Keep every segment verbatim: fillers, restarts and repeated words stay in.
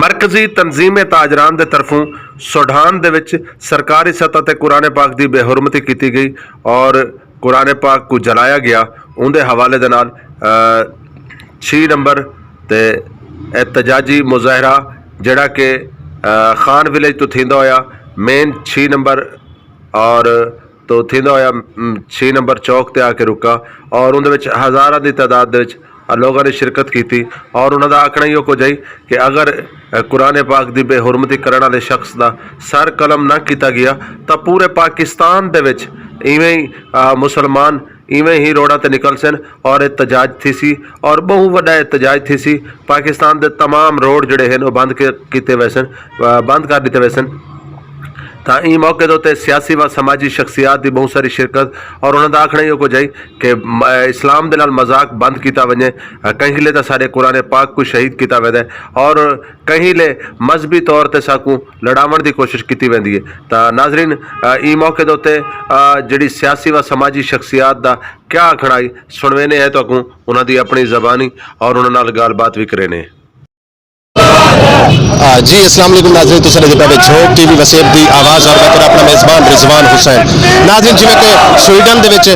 مرکزی تنظیم تاجران دے طرفوں سوڈھان دے وچ سرکاری سطح تے قرآن پاک دی بے حرمتی کیتی گئی اور قرآن پاک کوں جلایا گیا۔ اوندے حوالے دے نال چھی نمبر تے احتجاجی مظاہرہ جیڑھا کہ خان ولیج توں تھیندا ہویا مین چھی نمبر اور توں تھیندا ہویا چھی نمبر چوک تے آ کے رکا اور اوندے وچ ہزاراں دی تعداد دے وچ لوگاں نے شرکت کیتی اور انہاں دا آکھنا ایہو کجھ ہئی کہ اگر قرآن پاک دی بے حرمتی کرݨ والے شخص دا سر قلم نہ کیتا گیا تاں پورے پاکستان دے وچ ایویں ہی مسلمان ایویں ہی روڈاں تے نکلسن اور احتجاج تھیسی اور ٻہوں وݙا احتجاج تھیسی۔ پاکستان دے تمام روڈ جیڑھے ہن او بند کیتے ویسن، بند کر ݙتے ویسن۔ تاں ایں موقع دے اتے سیاسی و سماجی شخصیات دی ٻہوں ساری شرکت اور انہاں دا آکھݨا ایہو کجھ ہئی کہ اسلام دے نال مذاق بند کیتا ونڄے۔ کہیں لے تاں ساݙے قرآن پاک کوں شہید کیتا ویندا ہے اور کہیں لے مذہبی طور تے ساکوں لڑاوݨ دی کوشش کیتی ویندی ہے۔ تاں ناظرین، ایں موقع دے اتے جیڑھی سیاسی و سماجی شخصیات دا کیا آکھݨا ہئی سݨویندے ہیں تہاکوں انہاں دی اپݨی زبانی اور انہاں نال ڳالھ بات وی کریندے ہیں۔ جی السلام علیکم ناظرین، تساں ݙیہدے پئے جھوک ٹی وی وسیب دی آواز اور میں تہاݙا اپݨا میزبان رضوان حسین۔ ناظرین جیویں کہ سویڈن دے وچ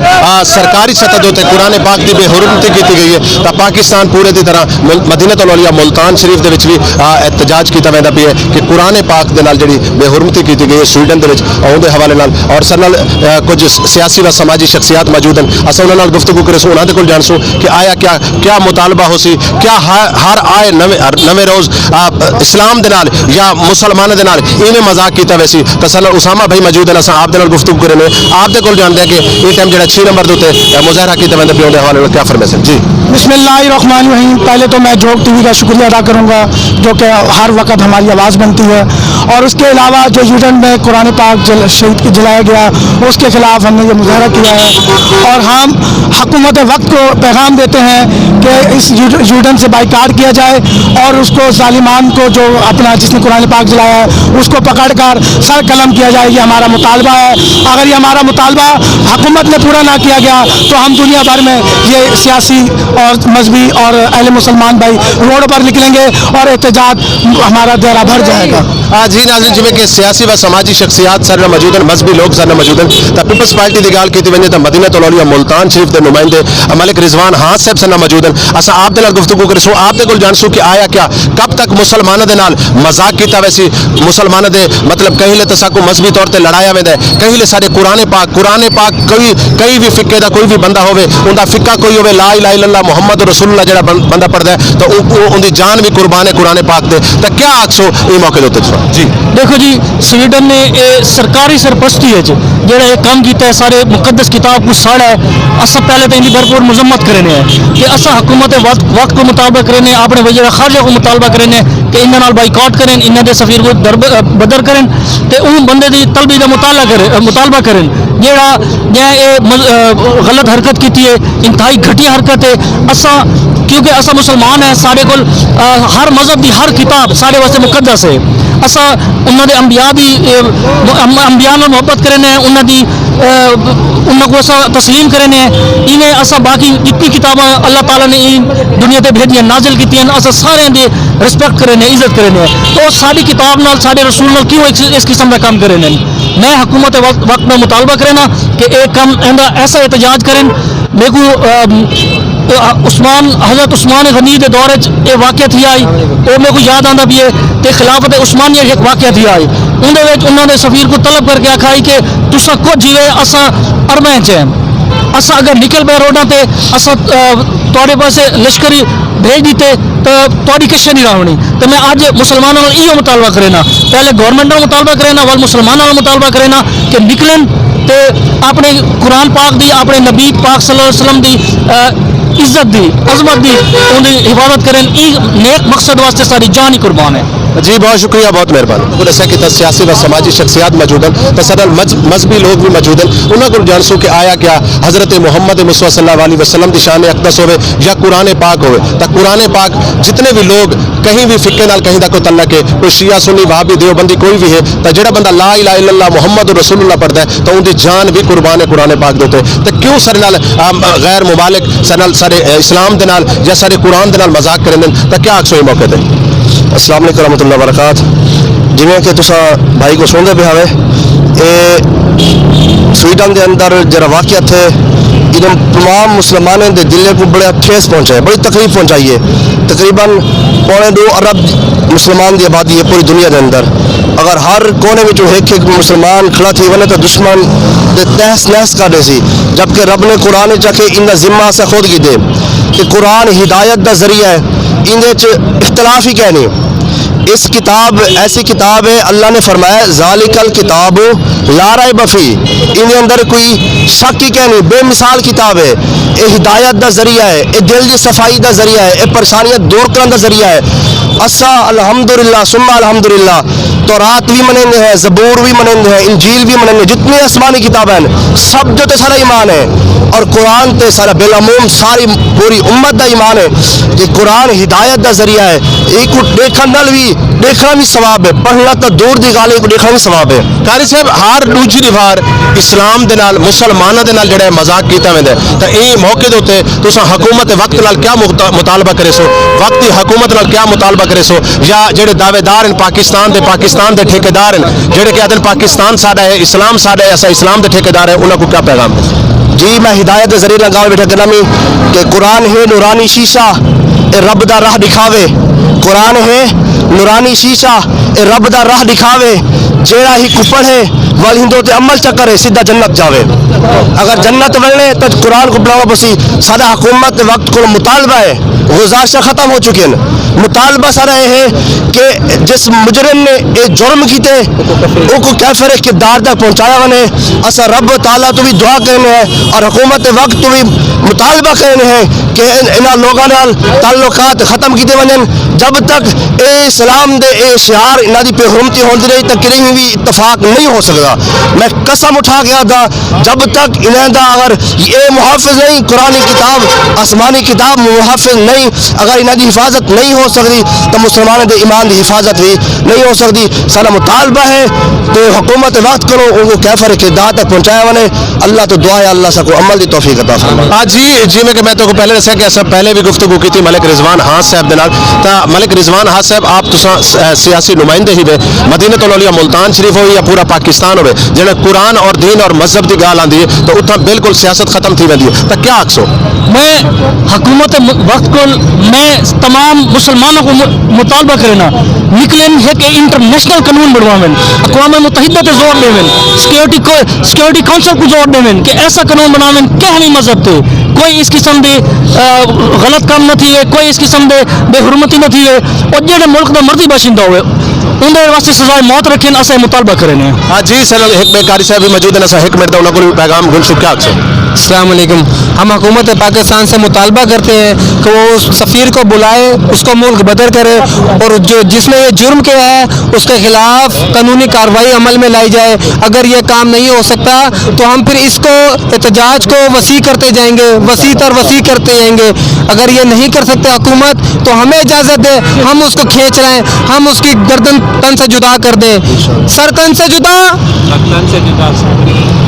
سرکاری سطح دے اتے قرآن پاک دی بے حرمتی کیتی گئی ہے تاں پاکستان پورے دی طرح مدینۃ الاولیاء ملتان شریف دے وچ وی احتجاج کیتا ویندا پیا ہے کہ قرآن پاک دے نال جیڑھی بے حرمتی کیتی گئی ہے سویڈن دے وچ اوندے حوالے نال اور ساݙے نال کجھ سیاسی و سماجی شخصیات موجود ہن۔ اساں انہاں نال گفتگو کریسوں، انہاں دے کول ڄاݨسوں کہ آیا کیا کیا مطالبہ ہوسی، کیا ہر آئے نویں روز اسلام دے نال یا مسلماناں دے نال ایویں مذاق کیتا ویسی۔ تاں ساݙے نال اسامہ بھائی موجود ہن، اساں آپ دے نال گفتگو کریندے ہیں، آپ دے کول ڄاݨدے ہیں کہ ایں ٹائم جیڑھا چھی نمبر دے اتے مظاہرہ کیتا ویندا پیا اوندے حوالے نال کیا فرمیسن۔ جی۔ بسم اللہ الرحمن الرحیم۔ پہلے تو میں جھوک ٹی وی کا شکریہ ادا کروں گا جو کہ ہر وقت ہماری آواز بنتی ہے اور اس کے علاوہ جو یوڈن میں قرآن پاک جل شہید کے جلایا گیا اس کے خلاف ہم نے یہ مظاہرہ کیا ہے اور ہم حکومت وقت کو پیغام دیتے ہیں کہ اس یوڈن سے بائیکاٹ کیا جائے اور اس کو ظالمان کو جو اپنا جس نے قرآن پاک جلایا ہے اس کو پکڑ کر سر قلم کیا جائے، یہ ہمارا مطالبہ ہے۔ اگر یہ ہمارا مطالبہ حکومت نے پورا نہ کیا گیا تو ہم دنیا بھر میں یہ سیاسی اور مذہبی اور اہل مسلمان بھائی روڈ پر نکلیں گے اور احتجاج ہمارا دائرہ بڑھ جائے گا۔ جی ناظرین، جیویں کہ سیاسی و سماجی شخصیات ساݙے نال موجود ہن، مذہبی لوگ ساݙے نال موجود ہن، تاں پیپلز پارٹی دی ڳالھ کیتی ونڄے تاں مدینۃ الاولیاء ملتان شریف دے نمائندے ملک رضوان ہاں صاحب ساݙے نال موجود ہن۔ اساں آپ دے نال گفتگو کریسوں، آپ دے کول ڄاݨسوں کہ آیا کیا کب تک مسلماناں دے نال مذاق کیتا ویسی، مسلماناں دے مطلب کہیں لے تاں ساکوں مذہبی طور تے لڑایا ویندا ہے، کہیں لے ساݙے قرآن پاک، قرآن پاک کوئی کہیں وی فقہ دا کوئی وی بندہ ہووے، اوندا فقہ کوئی ہووے، لا الہ الا اللہ محمد رسول اللہ جیڑھا بندہ پڑھدا ہے تاں اوندی جان وی قربان ہے قرآن پاک تے۔ تاں کیا آکھسو ایں موقع دے اتے تساں؟ جی۔ ݙیکھو جی، سویڈن نے اے سرکاری سرپرستی اچ جیڑھا اے کم کیتا ہے، سارے مقدس کتاب کوں ساڑا ہے، اساں پہلے تاں ایندی بھرپور مذمت کرینے ہیں تے اساں حکومت وقت کوں مطالبہ کرینے ہیں، اپݨے وزیر خارجہ کوں مطالبہ کرینے ہیں کہ انہاں نال بائیکاٹ کرن، انہاں دے سفیر کوں در بدر کرن تے اوں بندے دی طلبی دا مطالعہ کرے مطالبہ کرن جیڑھا جیں اے غلط حرکت کیتی ہے، انتہائی گھٹیا حرکت ہے۔ اساں کیونکہ اساں مسلمان ہیں، ساڈے کول ہر مذہب دی ہر کتاب ساڈے واسطے مقدس ہے۔ اساں انہاں دے انبیاء دی انبیاء نال محبت کرینے ہیں، انہاں دی انہاں کوں اساں تسلیم کرینے ہیں۔ ایویں اساں باقی جتنی کتاباں اللہ تعالی نے ایں دنیا تے بھیجیاں نازل کیتیاں اساں سارے دی رسپیکٹ کرینے، عزت کرینے ہیں۔ تو ساڈی کتاب نال ساڈے رسول نال کیوں اس قسم دا کم کرینے ہیں؟ میں حکومت وقت دا مطالبہ کرینا کہ اے کم ایندا ایسا احتجاج کرن۔ میکوں عثمان حضرت عثمان غنی دے دور اچ اے واقعہ تھیا ہئی، او میکوں یاد آندا پیے تے خلافت عثمانیہ اچ ہک واقعہ تھیا ہئی۔ اوندے وچ انہاں نے سفیر کوں طلب کر کے آکھا ہئی کہ تساں کجھ ہیوے اساں اربیں اچ ہیں، اساں اگر نکل پئے روڈاں تے اساں تہاڈے پاسے لشکری بھیج ݙتے تاں تہاݙی کشے نی راہوݨی۔ تے میں اڄ مسلماناں نال ایہو مطالبہ کرینا، پہلے گورنمنٹ نال مطالبہ کرینا، ول مسلماناں نال مطالبہ کرینا کہ نکلن تے اپݨے قرآن پاک دی، اپݨے نبی پاک صلی اللہ علیہ وسلم دی عزت دی، عظمت دی، اوندی حفاظت کرن۔ ایں نیک مقصد واسطے ساݙی جان ہی قربان ہے۔ جی بہت شکریہ، بہت مہربانی۔ کوں ݙسیا کہ اتھاں سیاسی و سماجی شخصیات موجود ہن تے ساݙے نال مذہبی لوگ وی موجود ہن، انہاں کول ڄاݨسوں کہ آیا کیا حضرت محمد مصطفیٰ صلی اللہ علیہ وسلم دی شان اقدس ہووے یا قرآن پاک ہووے تاں قرآن پاک جتنے وی لوگ کہیں وی فقے نال کہیں دا کوئی تعلق ہے، کوئی شیعہ سنی وہابی دیوبندی کوئی وی ہے تاں جیڑھا بندہ لا الہ الا اللہ محمد رسول اللہ پڑھدا ہے تاں اوندی جان وی قربان ہے قرآن پاک دے اتے۔ تاں کیوں ساݙے نال غیر ممالک ساݙے نال ساݙے اسلام دے نال یا ساݙے قرآن دے نال مذاق کریندن تاں کیا آکھسو ایں موقع تے؟ السلام علیکم ورحمۃ اللہ وبرکاتہ۔ جیویں کہ تساں بھائی کوں سݨدے پئے ہاوے، اے سویڈن دے اندر جیڑھا واقعہ تھئے، انہاں تمام مسلمانیں دے دلیں کوں بڑا ٹھیس پہنچائے، بڑی تکلیف پہنچائی ہے۔ تقریباً پونے ݙو ارب مسلمان دی آبادی ہے پوری دنیا دے اندر۔ اگر ہر کونے وچوں ہک ہک مسلمان کھڑا تھی ونڄے تاں دشمن تے تہس نہس کر ݙیسی، جبکہ رب نے قرآن وچ آکھے، ان دا ذمہ اساں خود گھدے۔ کہ قرآن ہدایت دا ذریعہ ہے، ایندے وچ اختلاف ہی کائنی۔ اس کتاب، ایسی کتاب ہے، اللہ نے فرمایا، "ذالک الکتاب لا ریب فیہ"، ایندے اندر کوئی شک ہی کائنی، بے مثال کتاب ہے۔ اے ہدایت دا ذریعہ ہے، اے دل دی صفائی دا ذریعہ ہے، اے پریشانیاں دور کرݨ دا ذریعہ ہے۔ اساں الحمدللہ ثم الحمدللہ تورات وی منیندے ہیں، زبور وی منیندے ہیں، انجیل وی منیندے ہیں، جتنی آسمانی کتاباں ہیں، سب دے تے ساݙا ایمان ہے۔ اور قرآن تے ساݙا بالعموم ساری پوری امت دا ایمان ہے کہ قرآن ہدایت دا ذریعہ ہے۔ ایکوں ݙیکھݨ نال وی، ݙیکھݨا وی ثواب ہے، پڑھݨا تاں دور دی ڳالھ ہے، ایکوں ݙیکھݨا وی ثواب ہے۔ قاری صاحب، ہر ݙوجھی دیوار اسلام دے نال، مسلماناں دے نال جیڑھا ہے مذاق کیتا ویندا ہے، تاں ایں موقع دے اتے تساں حکومت وقت نال کیا مخت-، مطالبہ کریسو؟ وقت دی حکومت نال کیا مطالبہ کریسو؟ یا جیڑھے دعوے دار ہن پاکستان دے، پاکستان دے ٹھیکیدار ہن، جیڑھے کہ آہدن پاکستان ساݙا ہے، اسلام ساݙا ہے، اساں اسلام دے ٹھیکیدار ہیں، انہاں کوں کیا پیغام؟ جی، میں ہدایت دے ذریعے نال ڳالھ ویٹھا کرݨا وی کہ قرآن ہے نورانی شیشہ، اے رب دا راہ ݙکھاوے۔ قرآن ہے نورانی شیشہ، اے رب دا راہ ݙکھاوے۔ جیڑھا ہیکوں پڑھے، ول ہیندے تے عمل چا کرے، سدھا جنت جاوے۔ اگر جنت ولݨے تاں قرآن کوں پڑھݨا پوسی۔ ساݙا حکومت وقت کول مطالبہ ہے، گزارشاں ختم ہو چکی ہن۔ مطالبہ ساݙا اے ہے کہ جس مجرم نے اے جرم کیتے، اوکوں کیفر کردار تک پہنچایا ونڄے۔ اساں رب تعالیٰ توں وی دعا کریندے ہیں اور حکومت وقت توں وی مطالبہ کریندے ہیں کہ ان-، انہاں لوکاں نال تعلقات ختم کیتے ونڄن۔ جب تک اے اسلام دے اے شعار انہاں دی بے حرمتی ہوندی رہی تاں کݙہیں وی اتفاق نہیں ہو سڳدا۔ میں قسم اٹھا کے آہداں، جب تک انہاں دا اگر اے محافظ نہیں، قرآن کتاب، آسمانی کتاب محافظ نہیں، اگر انہاں دی حفاظت نہیں ہو سڳدی تاں مسلماناں دے ایمان دی حفاظت وی نہیں ہو سڳدی۔ ساݙا مطالبہ ہے کہ حکومت وقت کولوں اونکوں کیفر کردار تک پہنچایا ونڄے۔ اللہ توں دعا ہے، اللہ ساکوں عمل دی توفیق عطا فرمائے۔ آ جی، جیویں کہ میں تہاکوں پہلے ݙسیا کہ اساں پہلے وی گفتگو کیتی ملک رضوان ہاس صاحب دے نال، تاں ملک رضوان ہاس صاحب، آپ تساں س-، سیاسی نمائندے ہیوے، مدینۃ الاولیاء ملتان شریف ہووے یا پورا پاکستان ہووے، جیڑھے قرآن اور دین اور مذہب دی ڳالھ آندی ہے تاں اتھاں بالکل سیاست ختم تھی ویندی ہے، تاں کیا آکھسو؟ میں حکومت م-، وقت کول میں تمام مسلماناں کوں م-، مطالبہ کرینداں، نکلن، ہک انٹرنیشنل قانون بݨواون، اقوام متحدہ تے زور ݙیون، سیکیورٹی کو-، سیکیورٹی کونسل کوں زور ݙیون کہ ایسا قانون بݨاون کہیں وی مذہب تے کوئی اس قسم دی، آ، غلط کم نہ تھیوے، کوئی اس قسم دے بے حرمتی نہ تھیوے، اور جیڑھے ملک دا مرضی باشندہ ہووے اوندے واسطے سزائے موت رکھن۔ اساں اے مطالبہ کریندے ہیں۔ ہاں جی، سر، ہک ٻئے قاری صاحب وی موجود ہیں، اساں ہک منٹ دا انہاں کول وی پیغام گھن سو، کیا آکھسو؟ السلام علیکم۔ ہم حکومت پاکستان سے مطالبہ کرتے ہیں کہ وہ اس سفیر کو بلائے، اس کو ملک بدر کرے، اور جو، جس نے یہ جرم کیا ہے، اس کے خلاف قانونی کارروائی عمل میں لائی جائے۔ اگر یہ کام نہیں ہو سکتا تو ہم پھر اس کو، احتجاج کو وسیع کرتے جائیں گے، وسیع تر وسیع کرتے جائیں گے۔ اگر یہ نہیں کر سکتے حکومت تو ہمیں اجازت دے، ہم اس کو کھینچ رہے ہیں، ہم اس کی گردن تن سے جدا کر دیں۔ سر تن سے جدا۔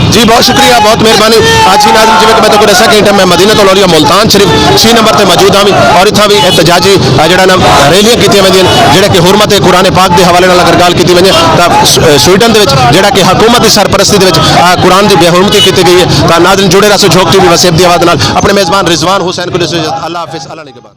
جی، بہت شکریہ، بہت مہربانی۔ آ جی ناظرین، جیویں کہ میں تہاکوں ݙسیا کہ ایں ٹائم میں مدینۃ الاولیاء ملتان شریف چھی نمبر تے موجود ہاں اور اتھاں وی احتجاجی، آ، جیڑھا نا، ریلیاں کیتیاں ویندیاں، جیڑھا کہ حرمت قرآن پاک دے حوالے نال اگر ڳالھ کیتی ونڄے تاں س-، سویڈن دے وچ جیڑھا کہ حکومت دی سرپرستی دے وچ، آ، قرآن دی بے حرمتی کیتی ڳئی ہے۔ تاں ناظرین، جڑے رہسو جھوک ٹی وی وسیب دی آواز نال۔ اپݨے میزبان رضوان حسین کوں ݙیسو اجازت۔ اللہ حافظ، اللہ نگہبان۔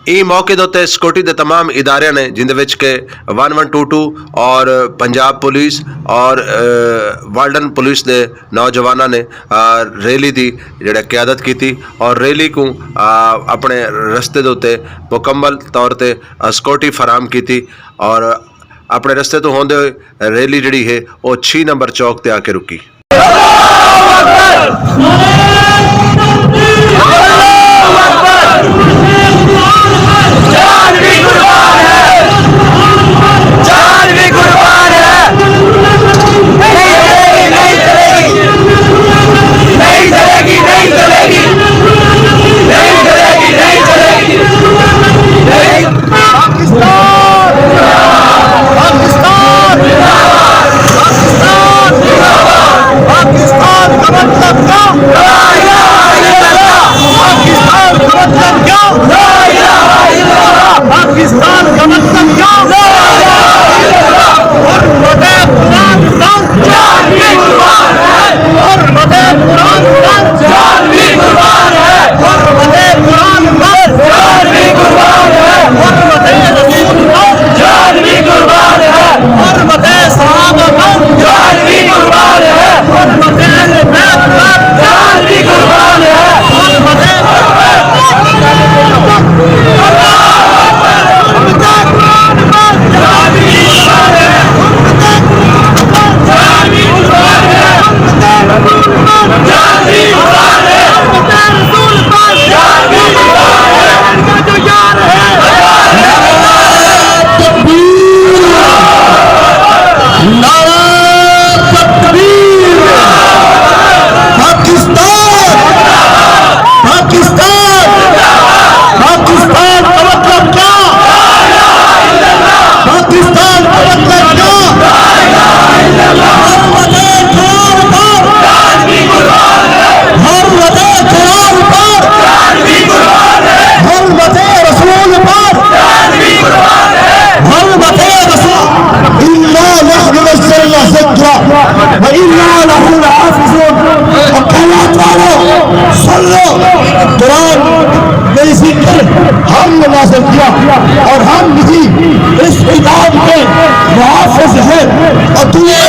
ایں موقع دے اتے سکیورٹی دے تمام اداریاں نے، جیندے وچ کہ ون ون ٹو ٹو اور پنجاب پولیس اور، اے، والڈن پولیس دے نوجواناں نے، آ، ریلی دی جڑا قیادت کیتی اور ریلی کوں، آ، اپنے رستے دے اتے مکمل طور تے، آ، سکیورٹی فراہم کیتی اور اپنے رستے توں ہوندے ہوئے ریلی جڑی ہے، او چھی نمبر چوک تے آ کے رکی۔ پاکستان! پاکستان! پاکستان! پاکستان کا مطلب کیا؟ لا الہ الا اللہ! پاکستان کا مطلب کیا؟ لا الہ الا اللہ! پاکستان ہم بھی اس کتاب کے محافظ ہیں اور دنیا